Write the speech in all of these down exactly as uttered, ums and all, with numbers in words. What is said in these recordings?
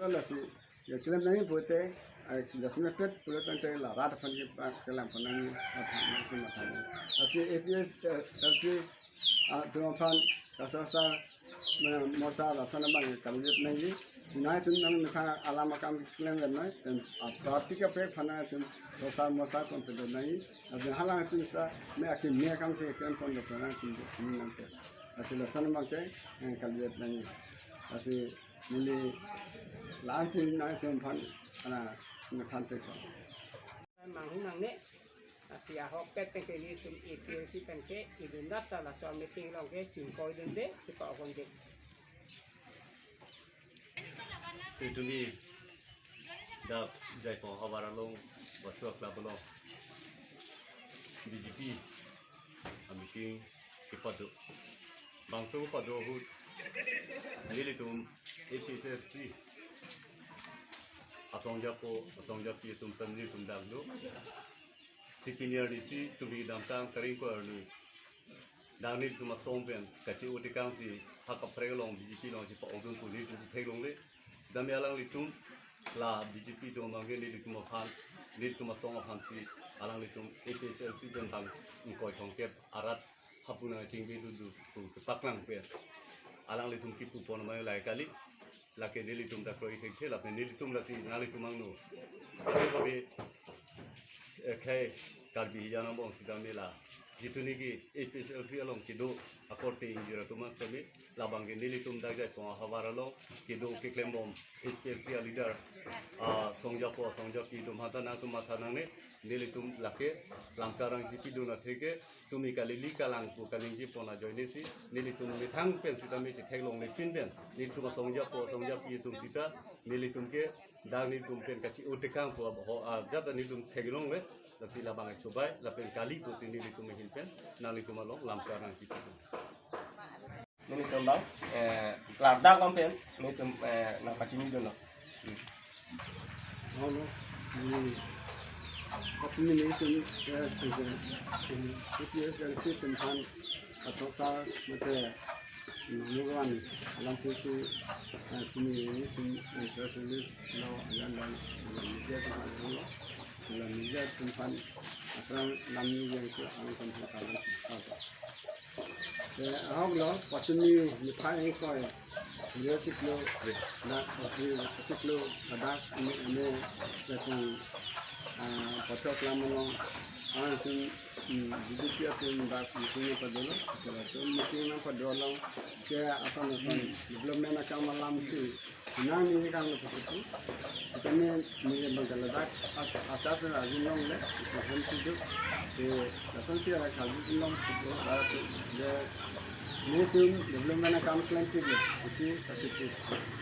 Lasi keklem nangji pute, eh, jasme pet pulo tangte la rat aphan ke, ah, keklem aphan nangji, aphan nangji matha nangji. Lasi A P H L C, ah, atum aphan kasosar, eh, morcha lason abang kalidet nangji. Sinai atum nangmethang alam akam keklem ven noi, dan, ah, party kaprek aphan nangtum sosar morcha pon pedo nangji. Lasi halangtum seta me akimi akam si keklem pon do nangtum do nangke. Lasi lason abang ke, eh, kalidet nangji. Lasi neli la-ansi nangtum aphan, ana, nangthan te chong. Manghu nangne, lasi ahok pet pen ke nelitum A P H L C pen ke idun data laso meeting along ke chingkoi dunde, chipa-okon de. Si tumi dak Jaipong havar along, Bachua Club along, B J P a meeting kepado. Bangso pado ahut nelitum A P H L C asongjapo, asongjapi atum sami nelitum dak do. Si pini arni si tumi damtang tarik ingkoi arni, dak nelitum asong pen kachi-o tekang si ha kaprek along B J P along chipa-okdun pu nelitum theklongle. Sitame alanglitum la B J P atum abang ke nelitum aphan, nelitum asong aphan si alanglitum A P H L C pen bang ingkoi thomkep arat hapu nangchingbe dunde pu kepaklang pen alanglitum kipu pon amai lai kali. Lake nelitum ta kroi thekthe lapen nelitum lasi nanglitum angno. Kami, eh, khei Karbi hijan angbong sitame la, jitu niki A P H L C along kedo akorte ingjir atum sitame, labang ke nelitum dak Jaipong havar along kedo keklembom A P H L C a leader, ah, songjapo, songjapi atum aphan ta nangtum matha nangne, nelitum lake lamkarang chipidun atheke, tumi kalili kalang pu kaningje pon ajoine si, nelitum methang pen sitame chitheklongle pin pen, nelitum asongjapo, asongjapi atum sita, nelitum ke, dak nelitum pen kachi-o tekang pu abo, ah, jata nelitum theklongle, lasi labang chobai, lapen kali pusi nelitum ahin pen, nanglitum along lamkarang chipidun. Nelitum bang, eh, klardak lam pen, nelitum, eh, nangpachinidunlo. Hmm. Holo, hmm. Patumi nelitum, eh, eh, eh, A P H L C atum aphan, asosar, mate, nangmuran, alam pusi, eh, tumi nelitum, eh, press release lo, ayan dan, eh, media atum aphan lo, sila media atum aphan, aphrang lam ni yang ke, ang atum aphan kalang, kalang. Te ahok lo, patumi niphai ingkoi, hiri chiklo, na, hiri chiklo, ladak, ane, ane, ladak, ah, Bachua Club along, ah, atum, hmm, B J P atum dak meeting nangpadolo, sila so meeting nangpadolo, ke ason ason, development akam alam si, nang neli kanglo pusi pu. Sitame neli bang ke ladak a-, achar pen arjulongle, isi hem si do. Si lason si arak arjulong si pu, ladak de nelitum development akam klempiklo, isi kachipu.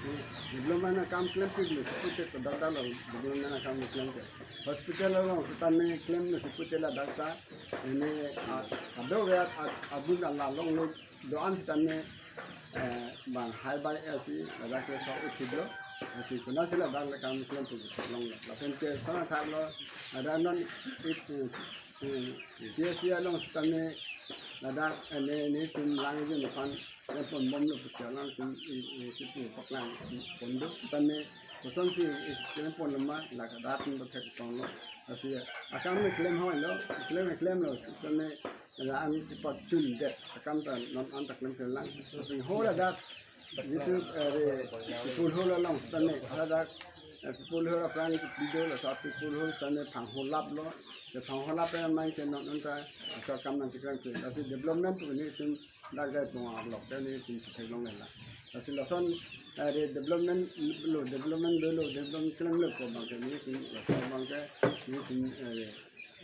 Si development akam klempiklo, si pute ko dak dak lo development akam klempik. Hospital along sitame klemlo si pute ladak ta, ane, a, ado ya, a, abun ala longlo, do-an sitame, eh, bang high by L P, ladak ke sok ukhidlo, si kuna si ladak le kam klem pu longlo. Lapen ke sona thaklo, ladak non it, eh, eh, P S C along sitame, ladak, eh, ne, netum lang jin pan, ne pon bomlo pusi alangtum, i, i, kipu paklang, pon do, sitame, kosonsi, i, klem ponlo ma, ladak atum thek tonglo. Lasi, akam ne klem hoi lo, klem, klemlo, sitame, la an kepachun det, akam ta non an ta klemkle lang. Lapen ho ladak, jitu, eh, re, Pipul Hall along sitame, ladak, eh, Pipul Hall aphrang video laso Pipul Hall sitame phangholaplo. Te phangholap pen amai ke non non ta, laso akam nangcheklemkle. Lasi development pu nelitum dak Jaipong arlo ke nelitum chitheklongle la. Lasi lason, eh, re development lo, development lo, lo, development klemlo ko abang ke nelitum, lason abang ke nelitum, eh,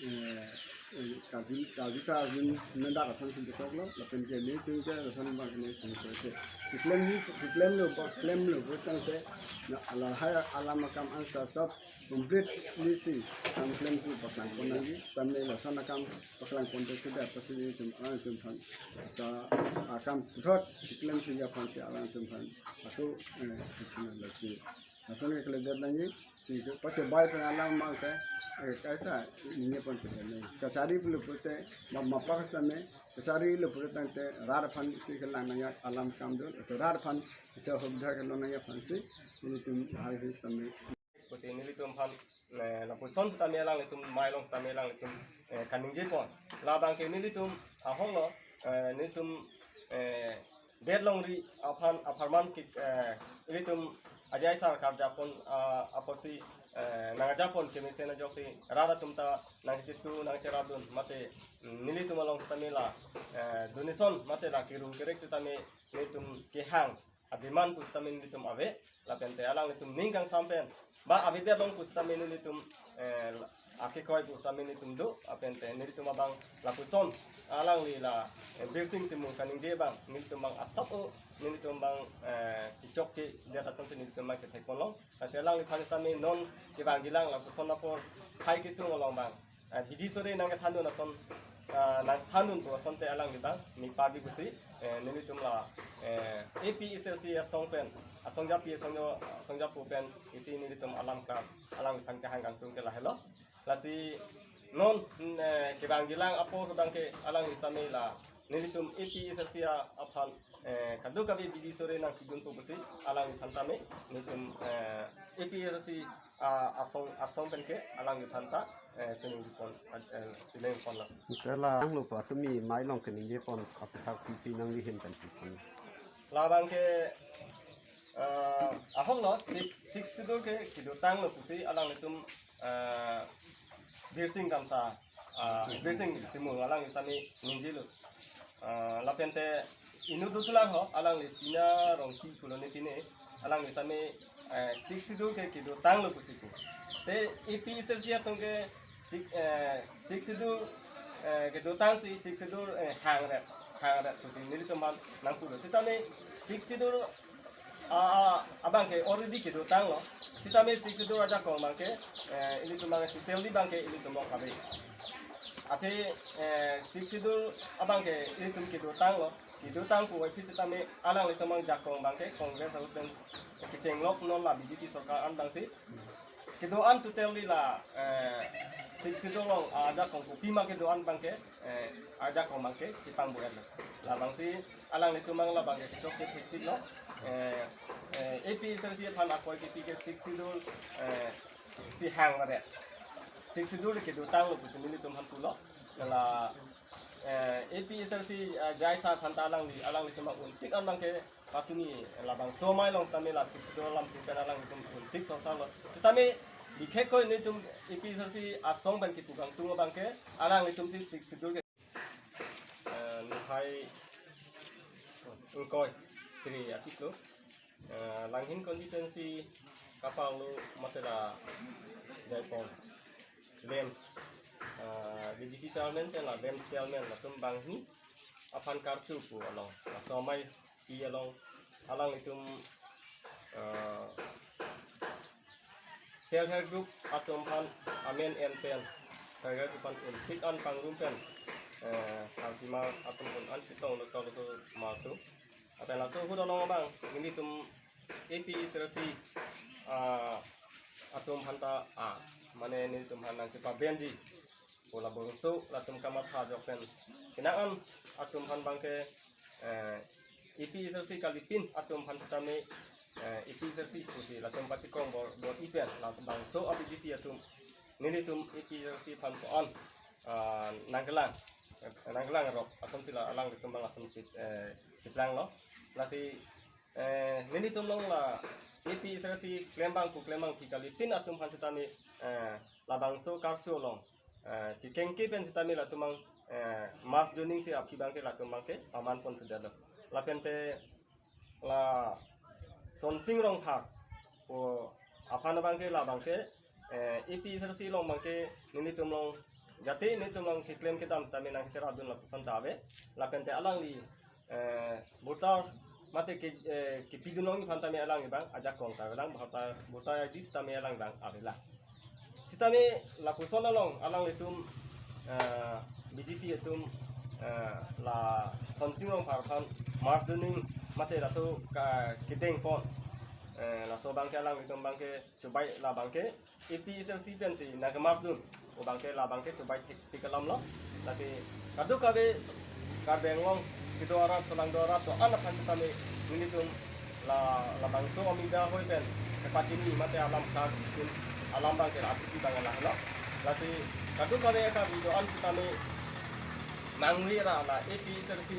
eh, eh, karju, karju ta arjun mendak ason si dekoklo, lapen ke nelitum ke lason abang ke nelitum ke se. Si klem ni, si klemlo, ba, klemlo, ba tangte, na, lahai alam akam an seta sob completely si, akam klem si paklang pon nangji, sitame lason akam paklang pon te sudah pasi nelitum, ah, nelitum aphan. Sa akam puthot, si klemsi aphan si alangtum aphan. Atu, eh, nelitum lasi. Lason ke keledet nangji, si ke pachobai pen alam abang ke, eh, kaita ningje pon pute nangji. Kachari pulo pute, ma-, mapak same, kachari lo pute tangte, rat aphan si kelang nangji alam akam do, so rat aphan, so hubda kelong nangji aphan si, nelitum hari hari sitame. Pusi nelitum aphan, eh, lapuson sitame alanglitum, mai along sitame alanglitum, eh, kaningje pon. Labang ke nelitum ahoklo, eh, nelitum, eh, det longri aphan apharman ke, eh, ilitum Ajai sar karjapon, ah, apotsi, eh, nangkajapon kemesen ajoksi rat atum ta nangkachitu nangkacheradun mate, mm, nelitum along sitame la, eh, donation mate la kerung kerek sitame nelitum kehang a-demand pusitame nelitum ave, lapente alanglitum ning kangsam pen ba avedet long pusitame nelitum, eh, akekoi pusitame nelitum do, lapente nelitum abang lapuson alangli la, eh, Birsing Timung kaningje abang nelitum abang asap o, nelitum abang, eh, kechokche det asonsi nelitum abang chethek ponlong. Lasi alangliphan sitame non kevangjilang lapuson apor hai kesung along abang, eh, bidi sore nangkethandun ason, ah, nangthandun pu asonte alangli abang mepar di pusi, eh, nelitum la, eh, A P H L C asong pen, asongjapi, asongjo-, asongjapo pen isi nelitum alam ka alangliphan kehang kangtung ke lahelo. Lasi non, eh, kevangjilang apor abang ke alangli sitame la nelitum A P H L C aphan, eh, kadokave bidi sore nangpidunpo pusi alangliphan tame nelitum, eh, A P H L C, ah, asong, asong pen ke alangliphan ta, eh, chiningri pon, eh, chiningri ponlo. Ite la anglo pa tumi mai along kaningje pon aputhak pisi nangli ahin pen pi pon. Labang ke, eh, ahoklo, Six, Sixth Schedule ke kedotanglo pusi alanglitum, eh, Birsing Kamsa, ah, Birsing Timung alangli sitame ningjelo. Ah, lapente inut dothulang ho, alangli Sina Rongpi pulo ne pine, alangli sitame, eh, Sixth Schedule ke kedotanglo pusi pu. Te A P H L C atum ke Six, eh, Sixth Schedule, eh, kedotangsi Sixth Schedule, eh, hangret, hangret pusi nelitum aphan nangpulo. Sitame Sixth Schedule, ah, ah, abang ke already kedotanglo. Sitame Sixth Schedule ajakong abang ke, eh, ilitum abang ke totally abang ke ilitum along ave. Athe, eh, Sixth Schedule abang ke ilitum kedotanglo. Kedotang pu aphi sitame alanglitum abang jakong abang ke Congress ahut pen kechenglok non la B J P sorkar an abangsi kedo-an totally la, eh, Sixth Schedule along ajakong kopima kedo-an abang ke, eh, ajakong abang ke chepangbu-etlo. Labangsi alanglitum abang labang ke kechokche thektiklo. Eh, eh, A P H L C aphan akoi kipi ke Sixth Schedule, eh, si hangret. Sixth Schedule kedotanglo pusi nelitum aphan pulo. La, eh, A P H L C, eh, Ajai sar aphan ta alangli, alanglitum abang untik an abang ke patumi labangso amei along sitame la Sixth Schedule alam pen alanglitum untik sorsarlo. Sitame bikhekkoi nelitum A P H L C asong pen kepu kangtung abang ke alanglitum si Sixth Schedule ke, eh, niphai ingkoi kre achiklo, eh, Langhin constituency kapanglo mate la Jaipong LAMPS, eh, V D C chairman pen la LAMPS chairman latum banghini aphan karcho pu along, laso amei pi along alanglitum, eh, self help group atum aphan amen en pen, self help group aphan untik an pangrum pen, eh, sarpimar atum un an chetong lo solo so martu. Lapen laso ahut along abang nelitum A P H L C, ah, atum aphan ta, ah, mane nelitum aphan nangkepabenji pu labangso latum kamatha ajok pen, kena-an atum aphan abang ke, eh, A P H L C kalipin atum aphan sitame, eh, A P H L C pusi latum pachekong bor, bor-i pen labangso a-B J P atum nelitum A P H L C aphan ko-an, ah, nangkelang, eh, nangkelang rok asonsi la alanglitum abang ason chit, eh, chiplanglo. Lasi, eh, nelitum along la A P H L C klembang pu klembangpi kalipin atum aphan sitame, eh, labangso karcho along, eh, chikengke pen sitame latum abang, eh, mass joining si aphi abang ke latum abang ke paman pon sudetlo. Lapente la Sonsing Rongphar pu aphan abang ke labang ke, eh, A P H L C along abang ke nelitum along jati nelitum along keklem kedam sitame nangcheradun lapuson ta ave. Lapente alangli, eh, voter mate ke, eh, kepidun longji aphan tame alang abang ajakong ta avelang, voter, voter I D sitame alang abang avelang. Sitame lapuson along alanglitum, eh, B J P atum, eh, la Sonsing Rongphar aphan mass joining mate laso ka kedeng pon, Eh, laso abangke alanglitum abangke chobei la abangke A P H L C pensi nangkemarch dun. O abangke la abangke chobei thekthik alam lo. Lasi kadokave Karbi Anglong kedo arat, solangdo arat do-an aphan sitame nelitum la, labangso amida hoi pen kepachini mate alam kar alam abangke la atiki abang lahelo. Lasi kadokave Karbi do-an sitame nangwi ra la A P H L C,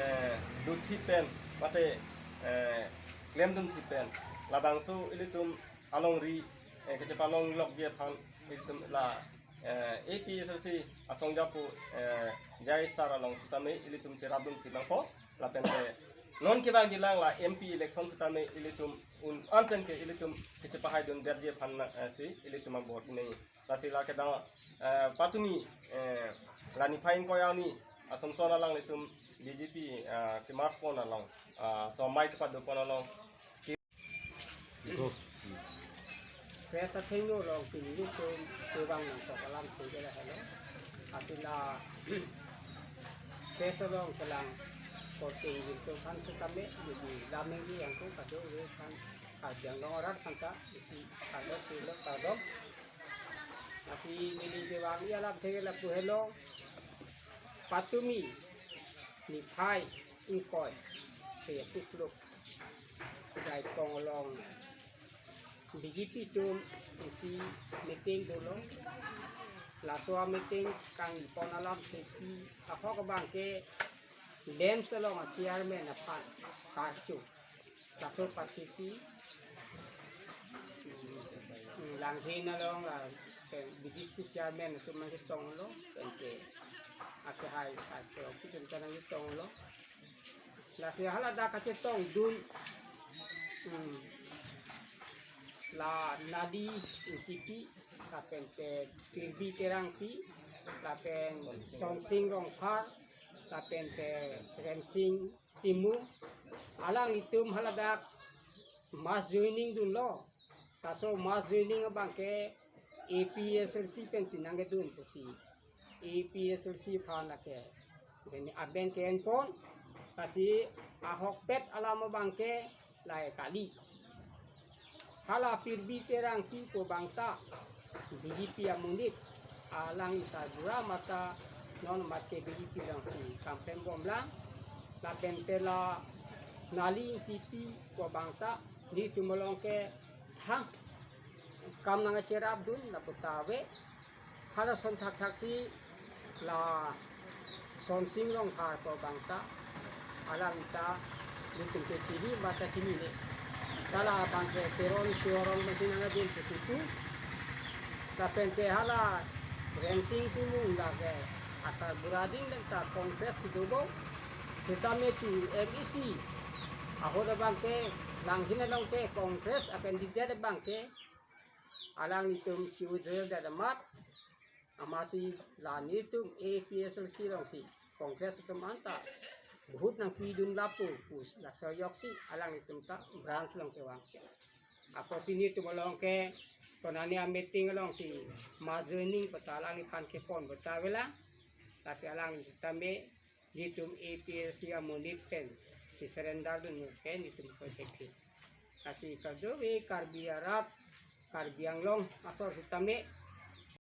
eh, dotthip pen mate, eh, klemdunthip pen labangso ilitum alongri, eh, kechepalonglokji aphan ilitum la, eh, A P H L C asong japo, eh, Jai Sar along sitame ilitum cherapdunthip nangpo. Lapen ke non kevangjilang la M P election sitame ilitum un-an pen ke ilitum kechepahaidun berji aphan na, eh, si ilitum abot ini. Lasi la kedang, eh, patumi, eh, la niphai ingkoi arni Assumption alanglitum B J P, eh, kemarch pon along, eh, somai kepadopon along. Press athengno along pini nelitum kevang nangkok alam thengke lahelo. Aphi la press along kelang korte nelitum aphan sitame, jadi lamengli yang ko kadokave aphan, Karbi Anglong arat aphanta isi kardom, kardom. Aphi neli kevangji alam thengke lapu helo, patumi niphai ingkoi, pe tikluk, Jaipong along B J P atum isi meeting dolo. Laso ameeting kangpon alam sepi ahok abangke LAMPS along a chairman aphan karcho. Laso pathisi, mm, Langhin along la, eh, B J C chairman atum nangchetonglo, pen ke akehai sa ke office atum nangchetonglo. Lasi haladak kachetongdun, mm, la Nali Ingtipi, lapen ke Pirbi Terangpi, lapen Sonsing Rongphar, lapen ke Rensing Timung, alanglitum haladak mass joining dunlo. Laso mass joining abangke A P H L C pensi nangkedun pusi, A P H L C aphan lake, then aben ke-enpon, lasi ahokpet alam abangke lahai kali. Hala Pirbi Terangpi pu abangta B J P amonit, alang asarbura mata non mat ke B J P alongsi kamprembomlang. Lapen te la Nali Ingtipi pu abangta nelitum along ke thang kam nangcherapdun lapu ta ave. Halason thakthaksi la Sonsing Rongphar pu abangta, alang ta nelitum ke chini mata chinine. Ta la abangke Teron Shuorong masi nangdin pusi tu. Lapen ke hala Rensing Timung lake asarbura ding lenta Congress si dobo. Sitame chu M A C ahut abangke Langhin along ke Congress a-candidate abangke alanglitum si withdraw det amat, amatsi la nelitum A P H L C alongsi Congress atum anta vote nangpidun lapu pu laso ajoksi alanglitum ta branch along kevang. Apotsi nelitum along ke konane a-meeting alongsi mass joining pu ta alangliphan kepon pu ta avelang. Lasi alangli sitame nelitum A P H L C amonit pensi surrender dun ke nelitum ko sekhi. Lasi kadokave Karbi arat, Karbi Anglong asor sitame